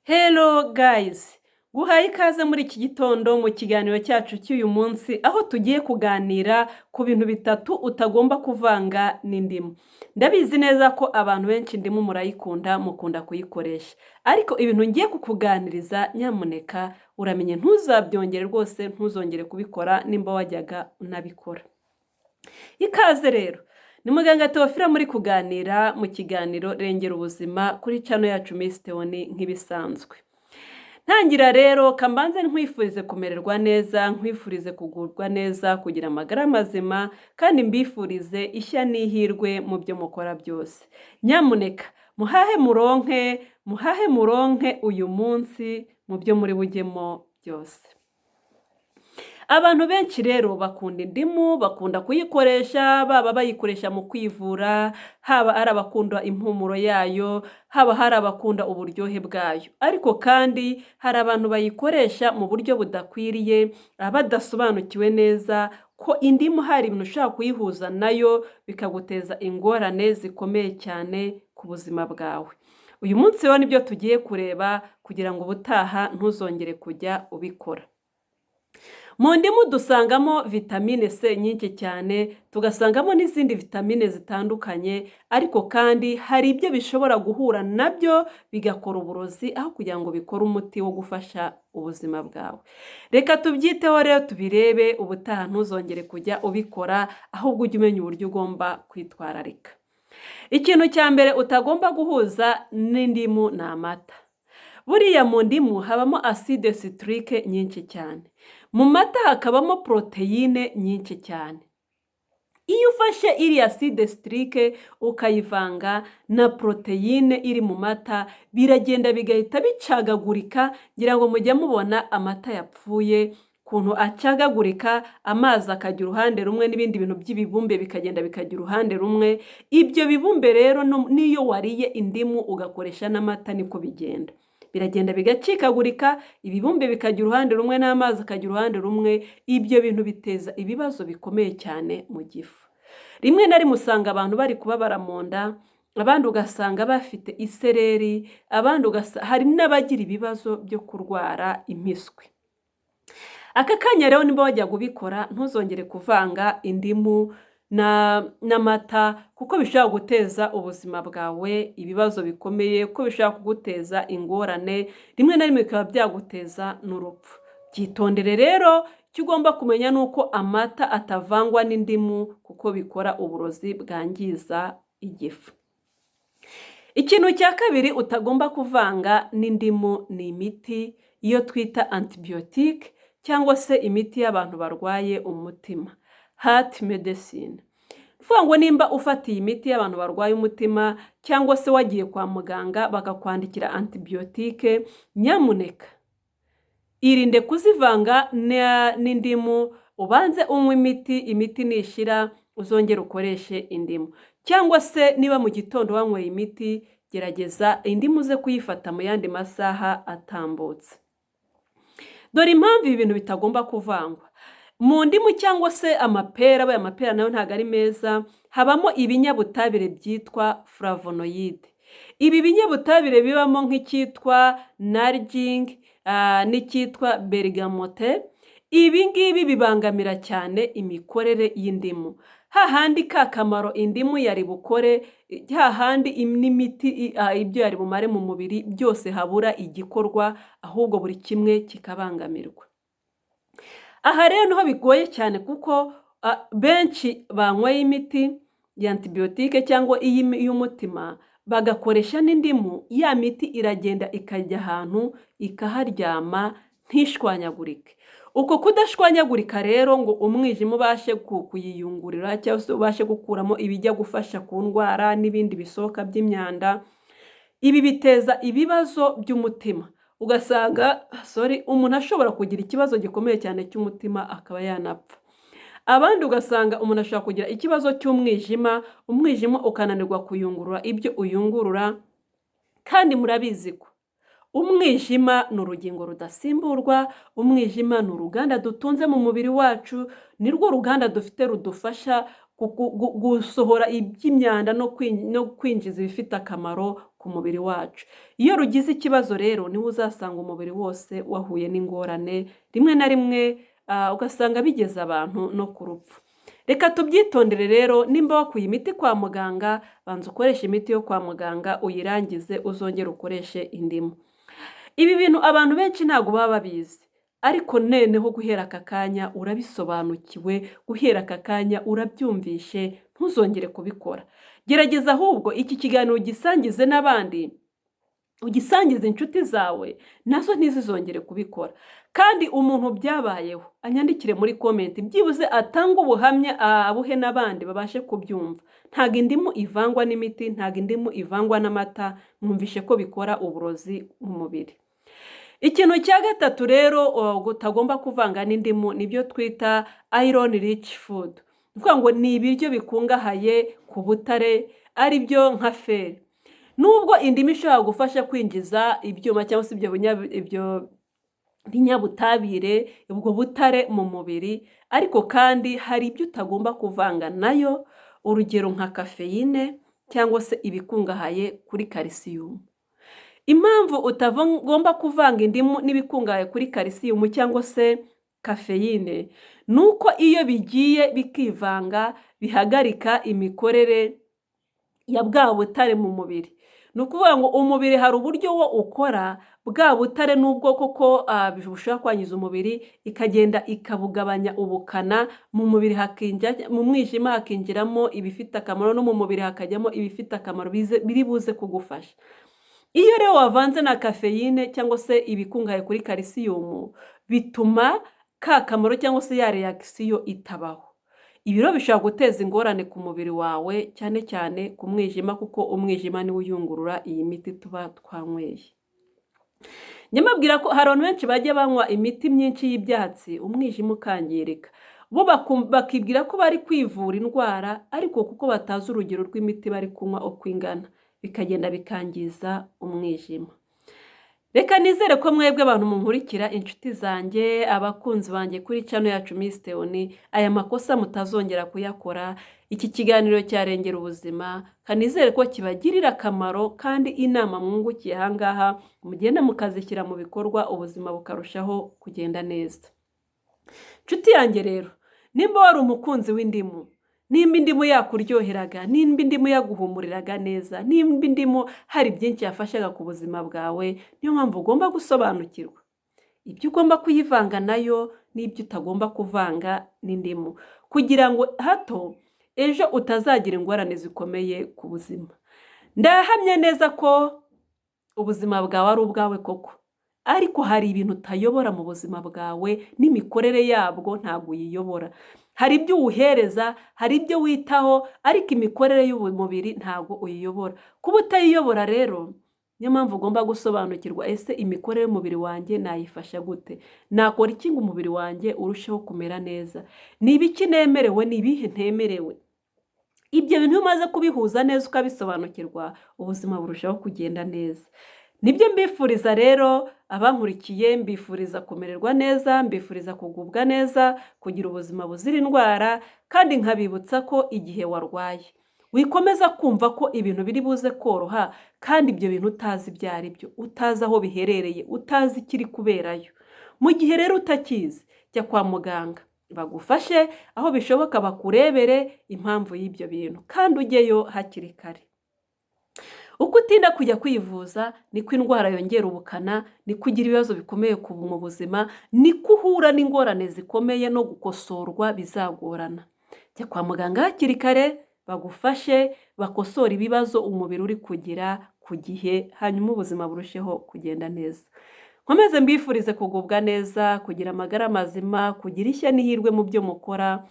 Hello guys! Guhaye ikaze muri iki gitondo mu kiganiro cyacu cy'uyu munsi, aho tugiye kuganira ku bintu bitatu utagomba kuvanga n'indimu. Ndabizi neza ko abantu benshi indimu murayikunda, mukunda kuyikoresha, ariko ibintu ngiye kukuganiriza, nyamuneka uramenye ntuzabyongere rwose, ntuzongere kubikora nimba wajyaga unabikora. Ikaze rero, ni muganga Teofila muri kuganira mu kiganiro Rengera Ubuzima kuri channel yacu Miss Theoni nk'ibisanzwe. Ntangira rero, kambanze nkwifurize kumererwa neza, nkwifurize kugubwa neza, kugira amagara mazima, kandi mbifurize ishya n'ihirwe mu byo mukora byose. Nyamuneka muhahe muronke, muhahe muronke uyu munsi mu byo muri bujyemo byose. Abantu benshi rero bakunda indimu, bakunda kuyikoresha, baba bayikoresha mu kwivura, haba ari abakunda impumuro yayo, haba hari abakunda uburyohe bwayo. Ariko kandi hari abantu bayikoresha mu buryo budakwiriye, badasobanukiwe neza ko indimu hari ibintu ushobora kuyihuza nayo bikaguteza ingorane zikomeye cyane ku buzima bwawe. Uyu munsi rero nibyo tugiye kureba kugira ngo ubutaha ntuzongere kujya ubikora. Mu ndimu dusangamo vitamine C nyinshi cyane, tugasangamo n'izindi vitamine zitandukanye, ariko kandi hari ibyo bishobora guhura nabyo bigakora uburozi aho kugira ngo bikore umuti wo gufasha ubuzima bwawe. Reka tubyiteho rero tubirebe, ubutaha ntuzongere kujya ubikora, ahubwo ujye umenya uburyo ugomba kwitwararika. Ikintu cya mbere utagomba guhuza n'indimu ni amata. Buriya mu ndimu habamo acide citrique nyinshi cyane. Mu mata hakabamo poroteyine nyinshi cyane. Iyo ufashe iriya acide citrique ukayivanga na poroteyine iri mu mata, biragenda bigahita bicagagurika. Ngira ngo mujya mubona amata yapfuye ukuntu acagagurika, amazi akajya uruhande rumwe n'ibindi bintu by'ibibumbe bikagenda bikajya uruhande rumwe. Ibyo bibumbe rero, n'iyo wariye indimu ugakoresha n'amata, niko bigenda. Biragenda bigacikagurika, ibibumbe bikajya uruhande rumwe n'amazi akajya uruhande rumwe. Ibyo bintu biteza ibibazo bikomeye cyane mu gifu. Rimwe na rimwe usanga abantu bari kubabara mu nda, abandi ugasanga bafite isereri, abandi hari n'abagira ibibazo byo kurwara impiswi. Aka kanya rero, niba wajya ubikora, ntuzongere kuvanga indimu n'amata, kuko bishobora guteza ubuzima bwawe ibibazo bikomeye, kuko bishobora kuguteza ingorane, rimwe na rimwe bikaba byaguteza n'urupfu. Byitondere rero. Icyo ugomba kumenya ni uko amata atavangwa n'indimu, kuko bikora uburozi bwangiza igifu. Ikintu cya kabiri utagomba kuvanga n'indimu ni imiti, iyo twita antibiyotike cyangwa se imiti y'abantu barwaye umutima, heart medicine. Kuvuga ngo nimba ufata iyi miti y'abantu barwaye umutima, cyangwa se wagiye kwa muganga bakakwandikira antibiyotike, nyamuneka irinde kuzivanga n'indimu. Ubanze unywe imiti, imiti nishira uzongere ukoreshe indimu. Cyangwa se niba mu gitondo wanyweye imiti, gerageza indimu uze kuyifata mu yandi masaha atambutse. Dore impamvu ibi bintu bitagomba kuvangwa. Mu ndimu cyangwa se amapera, abaye amapera nayo ntabwo ari meza, habamo ibinyabutabire byitwa flavonoïde. Ibi binyabutabire bibamo nk'icyitwa naringin n'icyitwa bergamote. Ibi ngibi bibangamira cyane imikorere y'indimu. Hahandi ka kamaro indimu yari bukore, hahandi n'imiti ibyo yari bumare mu mubiri byose, habura igikorwa, ahubwo buri kimwe kikabangamirwa. Aha rero niho bigoye cyane, kuko benshi banyweye imiti ya antibiyotike cyangwa iy'umutima bagakoresha n'indimu, ya miti iragenda ikajya ahantu ikaharyama ntishwanyagurike. Uko kudashwanyagurika rero ngo umwijima ubashe kuyiyungurura cyangwa se ubashe gukuramo ibijya gufasha ku ndwara n'ibindi bisohoka by'imyanda, ibi biteza ibibazo by'umutima, ugasanga, sorry, umuntu ashobora kugira ikibazo gikomeye cyane cy'umutima akaba yanapfa. Abandi ugasanga umuntu ashobora kugira ikibazo cy'umwijima, umwijima ukananirwa kuyungurura ibyo uyungurura. Kandi murabizi ko umwijima ni urugingo rudasimburwa, umwijima ni uruganda dutunze mu mubiri wacu, ni rwo ruganda dufite rudufasha. gusohora iby'imyanda no kwinjiza ibifite akamaro ku mubiri wacu. Iyo rugize ikibazo rero, niho uzasanga umubiri wose wahuye n'ingorane, rimwe na rimwe ugasanga bigeza abantu no ku rupfu. Reka tubyitondere rero. Nimba wakuye imiti kwa muganga, banza ukoreshe imiti yo kwa muganga uyirangize, uzongere ukoreshe indimu. Ibi bintu abantu benshi ntabwo baba babizi, ariko noneho guhera aka kanya urabisobanukiwe, guhera aka kanya urabyumvishe, ntuzongere kubikora. Gerageza ahubwo iki kiganiro ugisangize n'abandi, ugisangize inshuti zawe, nazo ntizizongere kubikora. Kandi umuntu byabayeho anyandikire muri comment, byibuze atange ubuhamya, abuhe n'abandi babashe kubyumva. Ntabwo indimu ivangwa n'imiti, ntabwo indimu ivangwa n'amata, mwumvishe ko bikora uburozi mu mubiri. Ikintu cya gatatu rero utagomba kuvanga n'indimu nibyo twita iron rich food. Ni ukuvuga ngo ni ibiryo bikungahaye ku butare, ari byo nka fer. Nubwo indimu ishobora gufasha kwinjiza ibyuma cyangwa se ibyo binyabutabire, ubwo butare mu mubiri, ariko kandi hari ibyo utagomba kuvanga nayo, urugero nka caffeine cyangwa se ibikungahaye kuri calcium. Impamvu utagomba kuvanga indimu n'ibikungahaye kuri calcium cyangwa se caffeine, ni uko iyo bigiye bikivanga bihagarika imikorere ya bwa butare mu mubiri. Ni ukuvuga ngo umubiri hari uburyo wo ukora bwa butare, nubwo koko bushobora kwangiza umubiri, ikagenda ikabugabanya ubukana mu mubiri, mu mwijima hakinjiramo ibifite akamaro, no mu mubiri hakajyamo ibifite akamaro biri buze kugufasha. Iyo rero wavanze na caffeine cyangwa se ibikungahaye kuri calcium, bituma ka kamaro cyangwa se ya réaction itabaho. Ibi rero bishobora guteza ingorane ku mubiri wawe, cyane cyane ku mwijima, kuko umwijima niwo uyungurura iyi miti tuba twanyweye. Njya mbabwira ko hari abantu benshi bajya banywa imiti myinshi y'ibyatsi, umwijima ukangirika, bo bakibwira ko bari kwivura indwara, ariko kuko batazi urugero rw'imiti bari kunywa uko ingana, bikagenda bikangiza umwijima. Reka nizere ko mwebwe abantu munkurikira, inshuti zanjye, abakunzi banjye kuri channel yacu Miss Theoni, aya makosa mutazongera kuyakora. Iki kiganiro cyarengera ubuzima, kanizere ko kibagirira akamaro, kandi inama mwungukiye aha ngaha mugenda mukazishyira mu bikorwa, ubuzima bukarushaho kugenda neza. Nshuti yanjye rero, nimba wari umukunzi w'indimu, nimba indimu yakuryoheraga, nimba indimu yaguhumuriraga neza, nimba indimu hari byinshi yafashaga ku buzima bwawe, niyo mpamvu ugomba gusobanukirwa ibyo ugomba kuyivanga nayo n'ibyo utagomba kuvanga n'indimu, kugira ngo hato ejo utazagira ingorane zikomeye ku buzima. Ndahamya neza ko ubuzima bwawe ari ubwawe koko, ariko hari ibintu utayobora mu buzima bwawe, n'imikorere yabwo ntabwo uyiyobora. Hari ibyo uwuhereza, hari ibyo witaho, ariko imikorere y'umubiri ntabwo uyiyobora. Kuba utayiyobora rero, niyo mpamvu ugomba gusobanukirwa: ese imikorere y'umubiri wanjye nayifasha gute? Nakora iki ngo umubiri wanjye urusheho kumera neza? Ni ibiki nemerewe? Ni ibihe ntemerewe? Ibyo bintu iyo umaze kubihuza neza ukabisobanukirwa, ubuzima burushaho kugenda neza. Nibyo mbifuriza rero abankurikiye, mbifuriza kumererwa neza, mbifuriza kugubwa neza, kugira ubuzima buzira indwara, kandi nkabibutsa ko igihe warwaye wikomeza kumva ko ibintu biri buze koroha, kandi ibyo bintu utazi ibyo ari byo, utazi aho biherereye, utazi ikiri kuberayo. Mu gihe rero utakizi, jya kwa muganga bagufashe, aho bishoboka bakurebere impamvu y'ibyo bintu, kandi ujyeyo hakiri kare. Uko utinda kujya kwivuza, niko indwara yongera ubukana, niko ugira ibibazo bikomeye mu buzima, niko uhura n'ingorane zikomeye, no gukosorwa bizagorana. Jya kwa muganga hakiri kare bagufashe, bakosore ibibazo umubiri uri kugira ku gihe, hanyuma ubuzima burusheho kugenda neza. Nkomeze mbifurize kugubwa neza, kugira amagara mazima, kugira ishya n'ihirwe mu byo mukora,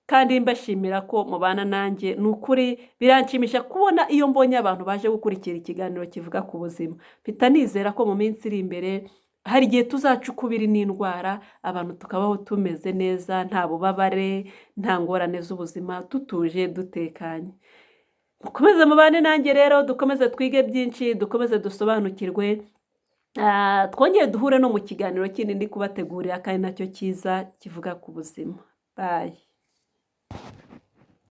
kandi mbashimira ko mubana nanjye. Ni ukuri biranshimisha kubona iyo mbonye abantu baje gukurikira ikiganiro kivuga ku buzima. Mpita nizera ko mu minsi iri imbere hari igihe tuzaca ukubiri n'indwara, abantu tukabaho tumeze neza, nta bubabare, nta ngorane z'ubuzima, dutuje, dutekanye. Mukomeze mubane nanjye rero, dukomeze twige byinshi, dukomeze dusobanukirwe, twongere duhure no mu kiganiro kindi ndi kubategurira kandi nacyo cyiza kivuga ku buzima. Bye.